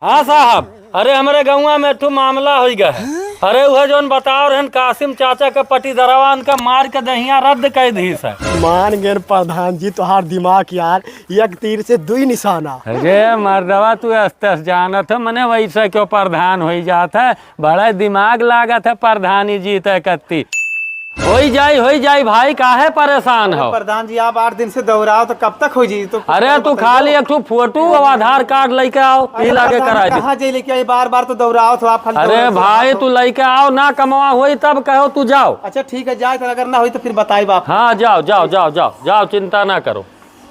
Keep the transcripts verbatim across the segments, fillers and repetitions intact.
हाँ साहब, अरे हमरे गउँवा में एक ठो मामला होइ गए है। अरे उहे जौन बताओ रहन कासिम चाचा के पटीदरवा, उनका मार के देहिया रद्द कइ दिहिस है। मान गेन प्रधान जी तोहार दिमाग यार, एक तीर से दुई निशाना। अरे मर्दवा तू अस्तस जानत है, मने वैसे क्यों प्रधान होइ जात है, बड़ा दिमाग लागत है प्रधानी जीते कत्ती। होई जाई, होई जाई भाई, काहे परेशान हो? प्रधान जी, आप आठ दिन से दौराओ तो कब तक होइ जाई? तो अरे तू खाली एक ठो फोटो और आधार कार्ड लइके आओ, ई लागे कराई दे। कहाँ जाई लेके आई? बार बार तो दौराओ तो आप खाली अरे भाई तू लइके आओ ना, कमवा होई तब कहो तू जाओ। अच्छा ठीक है, जाए तो अगर ना होई तो फिर बताई बाप। हाँ जाओ, जाओ, जाओ, जाओ, जाओ, चिंता ना करो।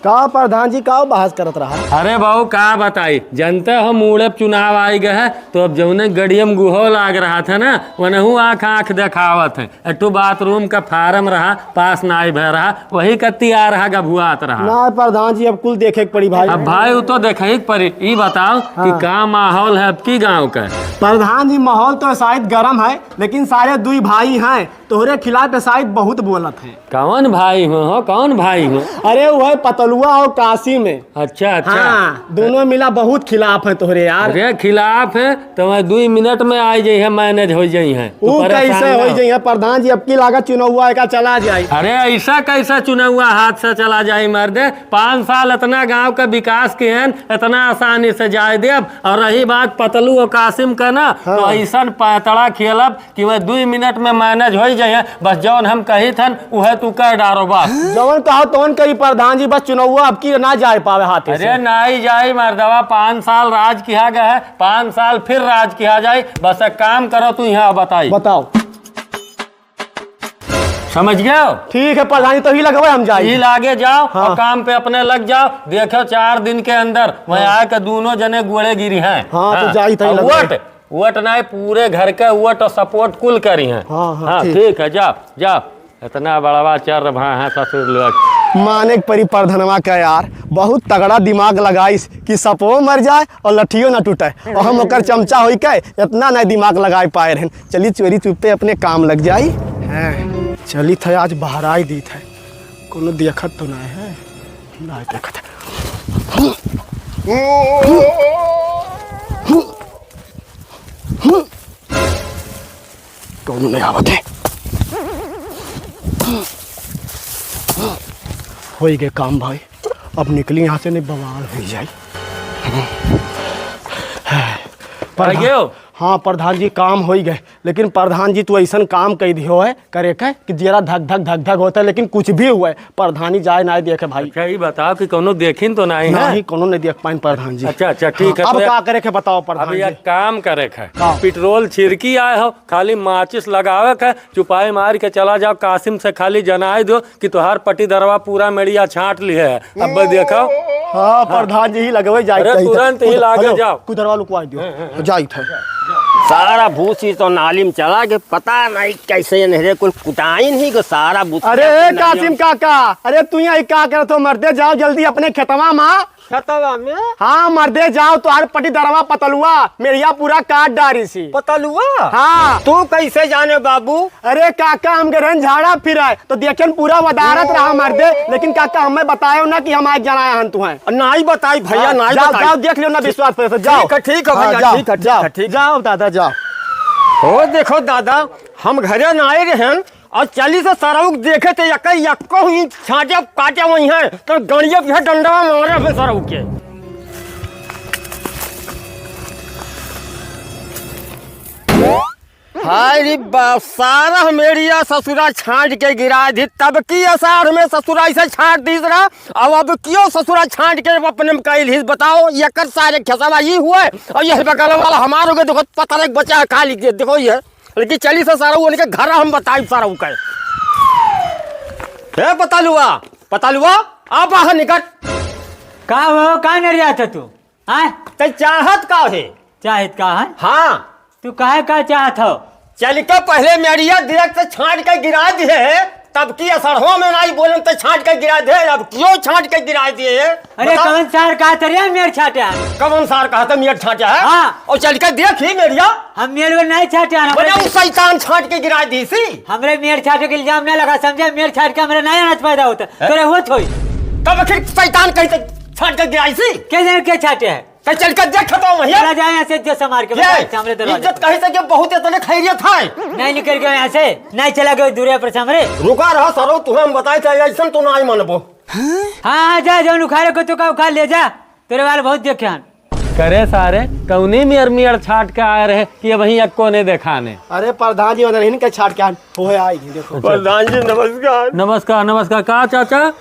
का प्रधान जी, का बहस करत रहा? अरे बाबू, का बताई, जनते हो, मूड़े पे चुनाव आइ गए है, तो अब जौने गड़ियम गुहो लाग रहा था ना, वनहू आँख आँख देखावत है। एक ठो बाथरूम का फार्म रहा, पास नाई भय रहा, वही कत्ती आ रहा, गभुआत रहा। ना प्रधान जी, अब कुल देखे के पड़ी भाई। अब भाई, वो तो देखे के पड़ी। ई बताओ कि हाँ। का माहौल है अब की गाँव का? प्रधान जी, माहौल तो शायद गरम है, लेकिन सारे दुई भाई हैं, तोहरे खिलाफ शायद बहुत बोलत हैं। कौन भाई हो, हो? कौन भाई हो? अरे, वह पतलुआ और कासिम है। अच्छा, अच्छा। हाँ, दोनों मिला बहुत खिलाफ है तोहरे यार। अरे, खिलाफ है तो वह दुई मिनट में आ जाई है, मैनेज हो जाई है। तू ऊ परेशान कैसे ना हो। हो जाई है प्रधान जी? अब की लागत चुनौआ एका चला जाई। अरे, ऐसा कैसा चुनौआ हाथ से चला जाई मर्दे? पाँच साल इतना गांव का विकास किहन, इतना आसानी से जाए देब। और रही बात पतलू और कासिम का ना, तो हाँ। ऐसन पैतड़ा खेलब कि वह दुई मिनट में मैनेज होइ जाइए, बस जौन हम कही थन, उहे तू कर डारो बस। जौन कहो तौन करी प्रधान जी, बस चुनौआ अब की ना जाए पावे हाथे से। अरे नाई जाई मर्दवा, पाँच साल राज किहा गया है, पाँच साल फिर राज किहा जाई। बस एक काम करो, तू यहाँ बताई। बताओ। समझ गयो? ठीक है प्रधान जी, तो ही लगवे हम जाई। ही लागे जाओ हाँ। और काम पे अपने लग जाओ। देखो चार दिन के अंदर वह हाँ। आके दोनों जने गोड़े गिरी हैं। हाँ, तो हाँ। जाई तही और लगवे। वोट वोट नाहीं, पूरे घर के वोट और सपोर्ट कुल करी हैं। हाँ, हाँ, हाँ, ठीक। ठीक है, जाओ, जाओ। इतना बड़वा चर भा है ससुर लोग। माने के परी परधनवा का यार, बहुत तगड़ा दिमाग लगाइस कि सपो मर जाए और लठियो ना टूटे। और हम ओकर चमचा होई के इतना नहीं दिमाग लगाए पाए रहन। चली चोरी चुप्पे अपने काम लग जाई। हैं, चली थे आज बहराई दी थे। कोनो देखत तो नहीं है? नहीं देखत। कौनो नहीं आवत है। होई गए काम भाई, अब निकली यहाँ से, नहीं बवाल हो जाए। आ गए हो? हाँ प्रधान जी, काम होई गए, लेकिन प्रधान जी तू ऐसन काम कई दियो है करे के कि जेरा धक धक धक धक होता है, लेकिन कुछ भी हुआ है प्रधानी जाए ना देखे भाई। अच्छा, ये बताओ कि कोनो देखिन तो नहीं है? नहीं, कोनो नहीं देख पाइन प्रधान जी। अच्छा, अच्छा, ठीक है, अब तो का करे के बताओ प्रधान अब जी। एक काम करे के है, हाँ। पेट्रोल छिड़की आए हो, खाली माचिस लगावे के, चुपाई मार के चला जाओ, कासिम से खाली जनाए दो कि तोहार पटीदरवा पूरा मेड़िया छांट लिहे है। अब देखो। हाँ, प्रधान जी ही लगवे जाए अरे, चाहिए। तुरंत ही कुद-, लागे हेलो, जाओ। कुदरवा लुकवा दियो। हाँ, हाँ, हाँ। जाइत है। सारा भूसी तो नाली में चला गए, पता नहीं कैसे इन्हें कुल कुटाइन ही को सारा भूसी अरे, अपने कासिम काका, अरे तू यहाँ का करत हो मर्दे, जाओ जल्दी अपने खेतवा में। खेतवा में? हाँ मर्दे, जाओ, तोहार पटीदरवा पतलुआ मेड़िया पूरा काट डारी सी। पतलुआ? हाँ। तू कैसे जाने बाबू? अरे काका, हम गए रहन झाड़ा फिराए, तो देखेन पूरा वदारत रहा मर्दे, लेकिन काका हमें बतायो ना कि हम आज जनाया हन तुहें। नाई बताई भैया, हाँ, नाई जाओ, बताई। जाओ, देख लियो ना विश्वास पे, तो जाओ। ठीक है, ठीक है हाँ, भैया, जाओ, ठीक है, ठीक जाओ, है, ठीक। जाओ दादा, जाओ। ओ देखो दादा, हम घरे नाई रहन और चली से सरऊ के देखे थे, यक्को ही छाटे काटे वही है, तो गड़िया भी है डंडा मारे हमें सरऊ के। हाय रे बाप, सारा मेड़िया ससुरा छांट के गिरा दी, तब की असार में ससुरा इसे छांट दीस रहा। अब, अब क्यों ससुरा छांट के अपने में कैल हिस बताओ, एकर सारे खेसवा ई हुए, और यह बगल वाला हमारो के देखो, पता नहीं बचा है, खा लीजिए, देखो ये। लेकिन चली से सारा उनके घर हम बताई सारा उनका। हे पतलुआ, पतलुआ, आ बाहर निकट। का हो, का नरिया था तू? आय? ते चाहत का है? चाहत का है? हाँ। तू काहे का चाहत हो? चल के पहले मेड़िया देख ते छांट के गिरा दिए है, तब की असरहो में नाई बोलन ते छांट के गिरा दे, अब क्यों छांट के गिरा दिए है? अरे बताओ। कौन सार कहा तेरे मेड़ छाटे है? कौन सार कहा था मेड़ छाटे है? हाँ। और चल के देख ही मेड़िया। हम मेड़ में नहीं छाटे हैं, बने हमरे वो शैतान छांट के गिरा दी सी। हमरे मेड़ छाटे के इल्जाम नहीं लगा, समझे? मेड़ छाट के हमरे नहीं अनाज पैदा होता। हैं? तेरे होत होई। तब आखिर शैतान कहीं से छांट के गिराई सी? के जाने के छाटे है? तो चल के देख तो वहीं। चला जाए यहाँ से, इज्जत से मार के ये बताए, सामने दरवाजे इज्जत पे। कहीं से कि बहुत इतने खैरियत है। नहीं निकल गए यहाँ से, नहीं चला गए दूरिया पर सामने। रुका रहा सरऊ, तुम्हें हम बताए थे, ऐसन तो ना ही मानबो। हाँ, हाँ, जा, जौन उखाड़े को तो का उखाड़ ले जा, तेरे वाले बहुत देखे हन। करे सारे, कौनी मियर मियर छाट के आए रहे कि अबहीं अक्को ने देखाने। अरे प्रधान जी, उधर इनके छाट के आन, होए आई, देखो। प्रधान जी, नमस्कार। नमस्कार, नमस्कार। का चाचा?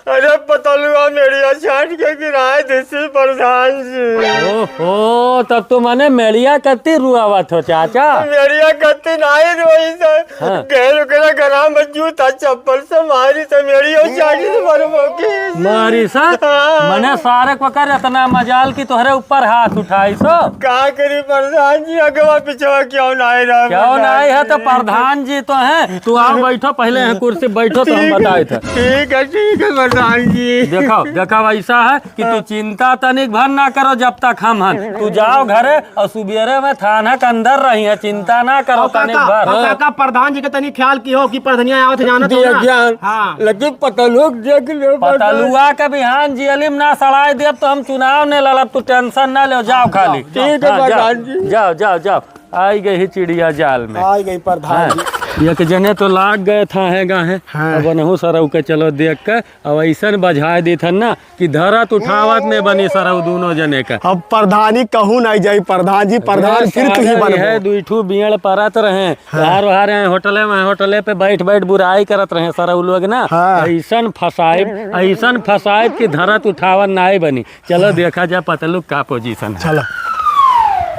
अरे पतलुआ मेरिया छाट के गिराए देसी प्रधान जी। ओहो, तब तो मने मेरिया कत्ती रुआवत हो चाचा। मेरिया कत्ती नाई रोई सर। हाँ। गैर ओकरा घरा में जूता चप्पल से मारी तो मेरिया छाट से मरबो की। मारी सा? हाँ। मने सारे को कर इतना मजाल कि तोहरे ऊपर हाथ उठाई सो। का करी प्रधान जी, अगवा पिछवा क्यों नाई रहा क्यों प्रधान नाई है तो जी? प्रधान जी तो हैं। तू आओ बैठो, पहले यहाँ कुर्सी बैठो तो हम ठीक है, बताए थे। ठीक है, ठीक है प्रधान जी। देखो, देखो ऐसा है कि तू हाँ। चिंता तनिक भर ना करो जब तक हम हन। तू जाओ घरे और सुबेरे में थाना के अंदर रही है, चिंता ना करो और तनिक काका, भर। और काका प्रधान जी के तनी ख्याल की हो कि प्रधनिया आवत है, जानत हो दिया ना? ज्ञान। हाँ। लेकिन पतलुआ के देख लो, पतलुआ के बिहान जियलिम ना सड़ाई देब तो हम चुनाव नहीं लड़ब, तू tension ना ले, जाओ खाली। ठीक है हाँ, जाओ, प्रधान जी। जाओ, जाओ, जाओ। आई गई ही चिड़िया जाल में। आई गई प्रधान हाँ, जी। एक जने तो लाग गए था है गाहे। हाँ। अब नहु सरऊ के चलो देख के, अब ऐसन बझाए देथन ना कि धरत उठावत ने बनी सरऊ दूनो जने का। अब प्रधानी कहूँ नहीं जाई प्रधान जी, प्रधान अरे फिर तू ही सारे बनबो। है, दुई ठू बियड़ परत रहे। हाँ। बाहर, बाहर यहाँ होटले में, होटले पे बैठ, बैठ बुराई करत रहे सरऊ लोग ना। हाँ। ऐसन फसाइब, ऐसन फसाइब कि धरत उठावत नाई बनी। चलो देखा जा पतलू का position है। चलो।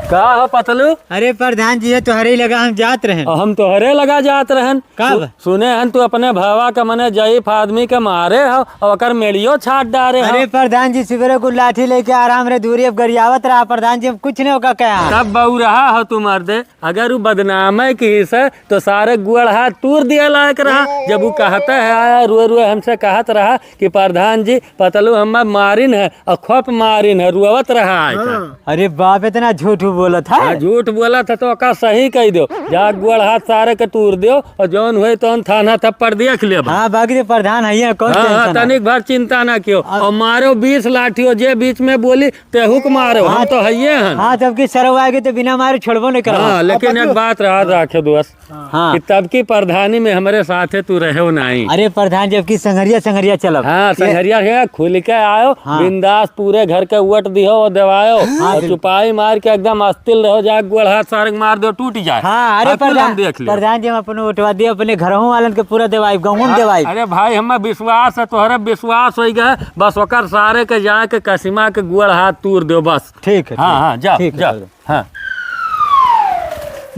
का हो पतलू? अरे प्रधान जी, ये तोहरे लगा हम जात रहन। और हम तोहरे लगा जात रहन। कब? सु-, सुने हन तू अपने भावा का मने जईफ आदमी के मारे हो और ओकर मेड़ियो छाट डारे हो। अरे प्रधान जी, सुबेरे को लाठी लेके आराम रे दूरी अब गरियावत रहा प्रधान जी, हम कुछ नहीं होगा क्या? तब बऊ रहा हो तू मर्दे, अगर उ बदनामे किहिस तो सारे गोड़ हाथ तूर दिए लायक रहा। जब उ कहते है आया रोए रोए हमसे कहत रहा कि प्रधान जी पतलू हमें मारिन है और खोप मारिन है, रोवत रहा है। हाँ। अरे बाप, इतना झूठ बोलत है। हाँ, झूठ बोलत है तो ओका सही कह दो। जा गोड़ हाथ सारे के तूर दो और जौन हुए तौन थाना थप्पड़ देख लेब। हाँ, बाकी तो प्रधान है, कौन हाँ, हाँ, tension है? तनिक भर चिंता ना कियो। और और मारो बीस लाठी हो, जे बीच में बोली तेहू के मारो, हम हाँ, तो हइये हन। हाँ, तब की सरवा आगे तो बिना मारे छोड़बो नहीं करबो। हाँ, लेकिन अब एक बात याद रखे दोस्त, हाँ। कि तब की प्रधानी में हमरे साथे तू रहे हो नहीं। अरे प्रधान, जब की संघरिया, संघरिया चलब। हाँ, ये संघरिया के खुल के आयो, हाँ। बिंदास पूरे घर के वोट दिहो और देवायो। हाँ, और बिल्कुल। चुपाई मार के एकदम अस्थिर रहो, जाके गोड़ हाथ सारे के मार दो, टूट जाए। हाँ, अरे हाँ, कुल हम प्रधान, देख लियो। प्रधान जी, हम अपने वोटवा दिए, अपने घरहू वालन के पूरा देवाई, गाँव में हाँ, देवाई। अरे भाई, हमें विश्वास है, तोहरे विश्वास हो गया, बस ओकर सारे के जाके कसिमा के गोड़ हाथ तूर दो बस। ठीक है, हाँ, ठीक। हाँ, जाओ, ठीक है, जाओ। चलो। हाँ।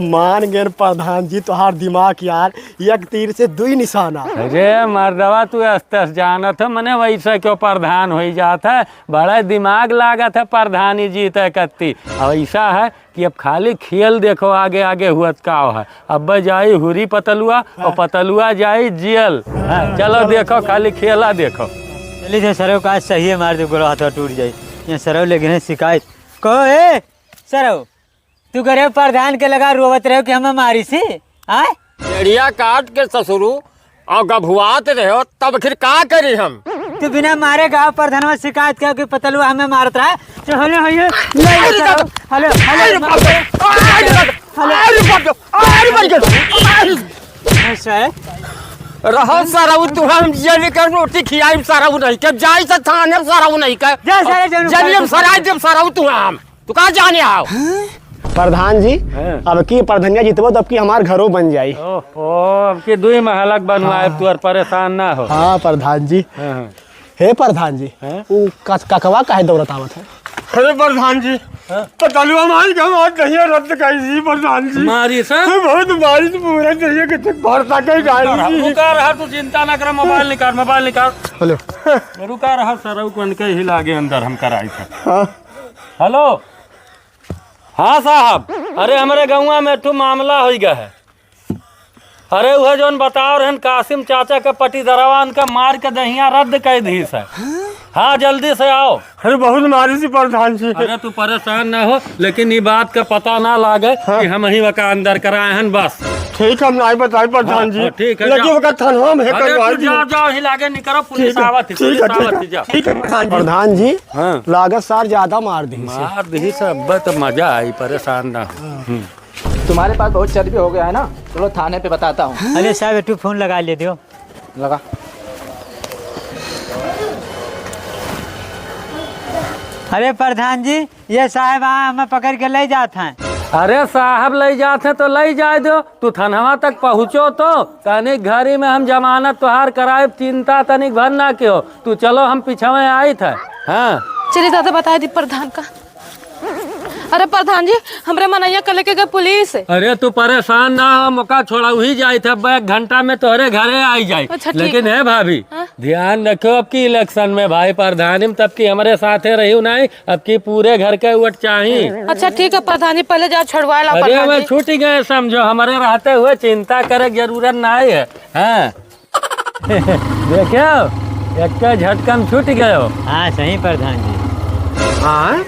मान गए प्रधान जी, तोहार दिमाग यार, एक तीर से दुई निशाना। अरे मर्दवा, तू अस्तस जानत है, मने वैसे क्यों प्रधान होई जात है? बड़ा दिमाग लागत है प्रधानी जीते कत्ती। और ऐसा है कि अब खाली खेल देखो आगे आगे हुअत का है। अब जाई हुरी पतलुआ और हाँ। पतलुआ जाई जेल। हाँ, चलो चलो, देखो, चलो। खाली खेला देखो। चली से सरव का सही है, मार दे गोड़ हाथ टूट जाई। ये सरव लेकिन है शिकायत। कहो ए सरव, तू करे प्रधान के लगा रोवत रहो कि हमें मारी सी, आय? एड़िया काट के ससुरू और गभुआत रहो, तब आखिर का करी हम? तू बिना मारे गाँव प्रधानवा शिकायत कर कि पतलुआ हमें मारत रहा। तो हेलो, हेलो, ले, ले, अरे चलो। बाप रे। हेलो, हेलो, अरे बाप रे। अरे बाप रे। हेलो। अरे बाप रे। अरे बाप रे। अरे। ऐसा है? रहो सरऊ तू, हम जेल के रोटी खियाई सरऊ नहीं के, जाई से थाने सरऊ नहीं के। जा सारे जरूर जेल में सराय देब सरऊ तू हम। तू कहाँ जाने आओ? प्रधान जी, हाँ। अब की प्रधनिया जीतबो तो अब की हमार घरो बन जाई। ओहो, अब की दुई महलक बनवाए, हाँ। तू और परेशान ना हो। हाँ प्रधान जी। हाँ, हाँ। हे प्रधान जी, हाँ? उ कक-, ककवा काहे दौड़त आवत है? अरे प्रधान जी, हाँ? पतलुआ माई के हमार दहिया रद्द कर दी प्रधान जी। मारी सा? बहुत मारी तो पूरा दहिया के तक भरता कर डाली। रुका रहा, तू चिंता ना कर, मोबाइल निकाल, मोबाइल निकाल। हेलो। रुका रहा, सरऊ कन के ही लागे अंदर हम कराई थे। हाँ। हेलो। हाँ साहब, अरे हमरे गौवा में एक ठो मामला होइ गया है। अरे उहे जौन बताओ रहन कासिम चाचा के पटीदरवा, उनका मार के दहिया रद्द कर दी से। हाँ, जल्दी से आओ। अरे बहुत मारी सी प्रधान जी। अरे तू परेशान ना हो, लेकिन ई बात का पता ना लागे हाँ। कि हम ही वका अंदर कराए हन बस। ठीक, हम नाहीं बताई प्रधान जी। हाँ, ठीक है, लेकिन जाओ। ओकर थाना में है अरे, करवाई तू जा, दी। जाओ, ही लागे निकरो, पुलिस ठीक है, आवत है, ठीक है, पुलिस ठीक आवत है, है, जाओ। ठीक है प्रधान जी। प्रधान जी, हाँ। लागत सार ज्यादा मार दी से। मार दी से, अब तो मजा आई, परेशान ना हो। हाँ। हम्म। तुम्हारे पास बहुत चर्बी हो गया है ना, चलो थाने पे बताता हूँ। अरे साहब, एक ठो फोन लगा ले दियो। लगा। अरे प्रधान जी, ये साहब आ हमें पकड़ के ले जात हैं। अरे साहब ले जात हैं तो ले जाए दो, तू थनवा तक पहुँचो तो तनिक घरी में हम जमानत तोहार कराए, चिंता तनिक भर ना कियो, तू चलो हम पिछवे आइत है। हाँ। चलिए दादा, बताए दी प्रधान का। अरे प्रधान जी, हमरे मनैया के लेके गए पुलिस। अरे तू परेशान ना हो, हम ओका छोड़ाऊ ही जाइत है, अब एक घंटा में तोहरे घरे आई जाई। अच्छा, ठीक लेकिन है। हे भाभी, हाँ? ध्यान रखो अब की इलेक्शन में भाई, प्रधानी में तब की हमरे साथे रही नहीं, अब की पूरे घर के वोट चाही। अच्छा ठीक है प्रधान जी, पहले जाओ छुड़वा ला अरे प्रधान मैं जी। छूट गए समझो, हमरे रहते हुए चिंता करे के जरूरत नहीं है। हाँ। देखो, एक झटका में छूट गयो। हाँ, सही प्रधान जी। हाँ,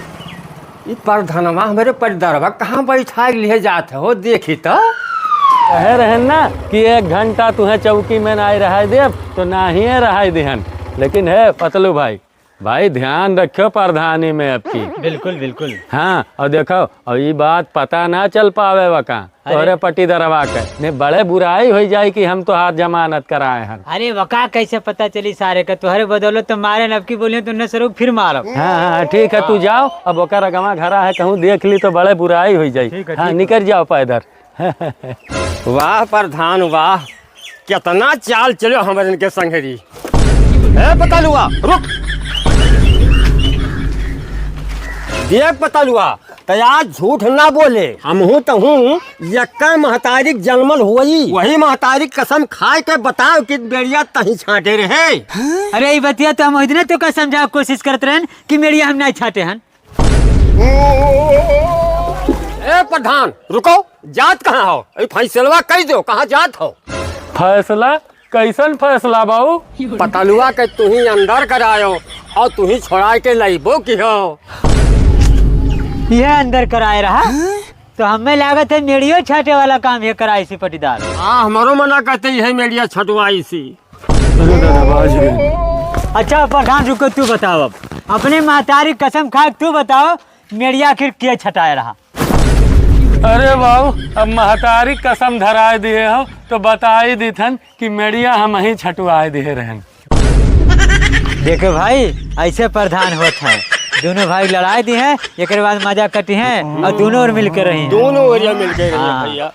ई प्रधानवा हमरे पटदरवा कहाँ बैठा लिहे जात हो, देखी तो। कहे रहन ना कि एक घंटा तुहे चौकी में नाहीं रहाई देब, तो नाहीं रहाई देहन। लेकिन हे पतलू भाई, भाई, ध्यान रखियो प्रधानी में अब की। बिल्कुल, बिल्कुल। हाँ, और देखो, और ई बात पता ना चल पावे वका, अरे। तोहरे पटीदरवा के। ने बड़े बुराई होई जाई कि हम तोहार जमानत कराए हन। अरे, वका कैसे पता चली सारे के? तोहरे बदौलत तो मारे न, अब की बोलियो तो उन्ने सरोग फिर मारब। हाँ, हाँ, ठीक है, तू जाओ, अब ओकर अगवा घरा है, कहूँ देख ली तो बड़े बुराई होई जाई। ठीक है, हाँ, ठीक है। निकर जाओ पैदल। वाह प्रधान वाह, केतना चाल चलो हमरन के संघरी। ए पतलुआ, रुक। देख पतलुआ, त आज झूठ ना बोले, हमहू त हूँ यक्का महतारी क जनमल होई, वही महतारी क कसम खाए के बताओ कि मेड़िया तहीं छाटे रहे। अरे ई बतिया तो हम ओहि दिने तोका समझावे क कोशिश करत रहन कि मेड़िया हम नाहीं छाटे हन। ए प्रधान, रुको, जात कहाँ हो? ए फैसलवा कई दो, कहाँ जात हो? फैसला? कैसन फैसला बाऊ? पतलुआ के तुही अंदर करायो और तुही छोड़ाए के लइबो की हो। ये अंदर कराए रहा? तो हमें लागत है मेड़ियो छाटे वाला काम ये कराई सी पटीदार। आ, हमरो मना करते यही मेड़िया छटवाई सी। अरे दादा, बाज रे। अच्छा प्रधान, रुको, तू बताओ, अब अपने महतारी कसम खा के तू बताओ, मेड़िया आखिर के छटाए रहा? अरे बाबू, अब महतारी कसम धराए दिए हो तो बताई दीथन कि मेड़िया हमहीं छटवाए दिए रहन। देखो भाई, ऐसे प्रधान होत है, दोनों भाई लड़ाई दी है, एक बाद मजा कटी है और दोनों ओर मिल के रही हैं। दोनों ओरिया मिल के रही है हाँ। भैया।